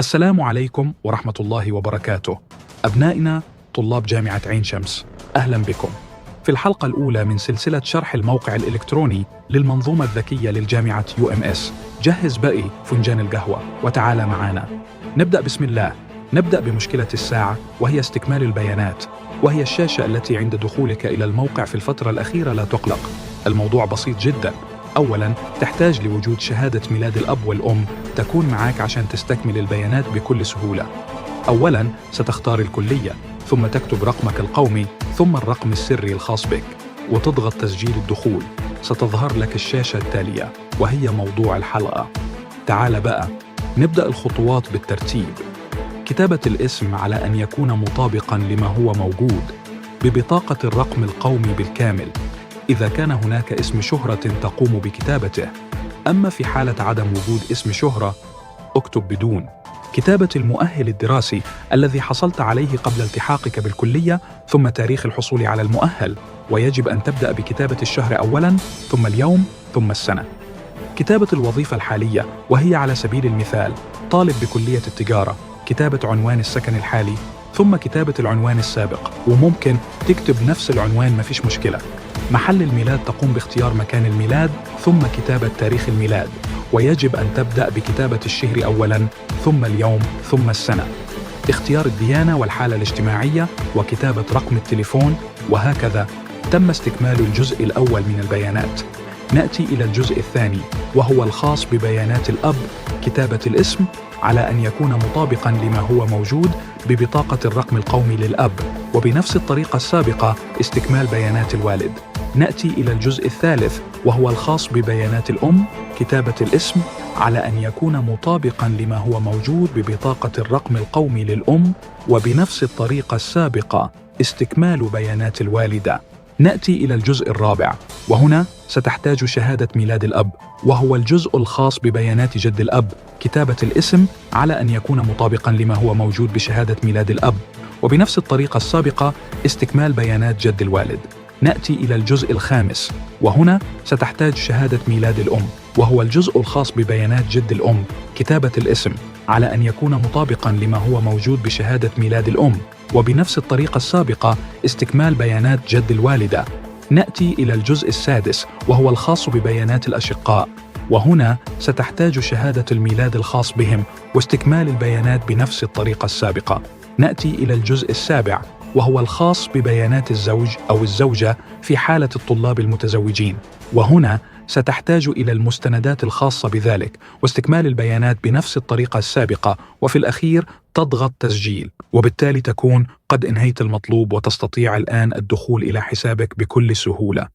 السلام عليكم ورحمة الله وبركاته. أبنائنا طلاب جامعة عين شمس، أهلا بكم في الحلقة الأولى من سلسلة شرح الموقع الإلكتروني للمنظومة الذكية للجامعة UMS. جهز باقي فنجان القهوة وتعال معنا. نبدأ بسم الله. نبدأ بمشكلة الساعة، وهي استكمال البيانات، وهي الشاشة التي عند دخولك إلى الموقع في الفترة الأخيرة. لا تقلق، الموضوع بسيط جدا. أولاً، تحتاج لوجود شهادة ميلاد الأب والأم تكون معك عشان تستكمل البيانات بكل سهولة. أولاً، ستختار الكلية، ثم تكتب رقمك القومي، ثم الرقم السري الخاص بك، وتضغط تسجيل الدخول. ستظهر لك الشاشة التالية، وهي موضوع الحلقة. تعال بقى نبدأ الخطوات بالترتيب. كتابة الاسم على أن يكون مطابقاً لما هو موجود ببطاقة الرقم القومي بالكامل، إذا كان هناك اسم شهرة تقوم بكتابته. أما في حالة عدم وجود اسم شهرة، اكتب بدون. كتابة المؤهل الدراسي الذي حصلت عليه قبل التحاقك بالكلية، ثم تاريخ الحصول على المؤهل، ويجب أن تبدأ بكتابة الشهر أولاً، ثم اليوم، ثم السنة. كتابة الوظيفة الحالية، وهي على سبيل المثال طالب بكلية التجارة، كتابة عنوان السكن الحالي، ثم كتابة العنوان السابق، وممكن تكتب نفس العنوان، مفيش مشكلة. محل الميلاد تقوم باختيار مكان الميلاد، ثم كتابة تاريخ الميلاد، ويجب أن تبدأ بكتابة الشهر أولاً، ثم اليوم، ثم السنة. اختيار الديانة والحالة الاجتماعية، وكتابة رقم التليفون، وهكذا. تم استكمال الجزء الأول من البيانات. نأتي إلى الجزء الثاني، وهو الخاص ببيانات الأب. كتابة الاسم على أن يكون مطابقاً لما هو موجود ببطاقة الرقم القومي للأب، وبنفس الطريقة السابقة استكمال بيانات الوالد. نأتي إلى الجزء الثالث، وهو الخاص ببيانات الأم. كتابة الاسم على أن يكون مطابقاً لما هو موجود ببطاقة الرقم القومي للأم، وبنفس الطريقة السابقة استكمال بيانات الوالدة. نأتي إلى الجزء الرابع، وهنا ستحتاج شهادة ميلاد الأب، وهو الجزء الخاص ببيانات جد الأب. كتابة الاسم على أن يكون مطابقاً لما هو موجود بشهادة ميلاد الأب، وبنفس الطريقة السابقة استكمال بيانات جد الوالد. نأتي إلى الجزء الخامس، وهنا ستحتاج شهادة ميلاد الأم، وهو الجزء الخاص ببيانات جد الأم. كتابة الاسم على أن يكون مطابقاً لما هو موجود بشهادة ميلاد الأم، وبنفس الطريقة السابقة استكمال بيانات جد الوالدة. نأتي إلى الجزء السادس، وهو الخاص ببيانات الأشقاء، وهنا ستحتاج شهادة الميلاد الخاص بهم واستكمال البيانات بنفس الطريقة السابقة. نأتي إلى الجزء السابع، وهو الخاص ببيانات الزوج أو الزوجة في حالة الطلاب المتزوجين، وهنا ستحتاج إلى المستندات الخاصة بذلك واستكمال البيانات بنفس الطريقة السابقة، وفي الأخير تضغط تسجيل، وبالتالي تكون قد انهيت المطلوب وتستطيع الآن الدخول إلى حسابك بكل سهولة.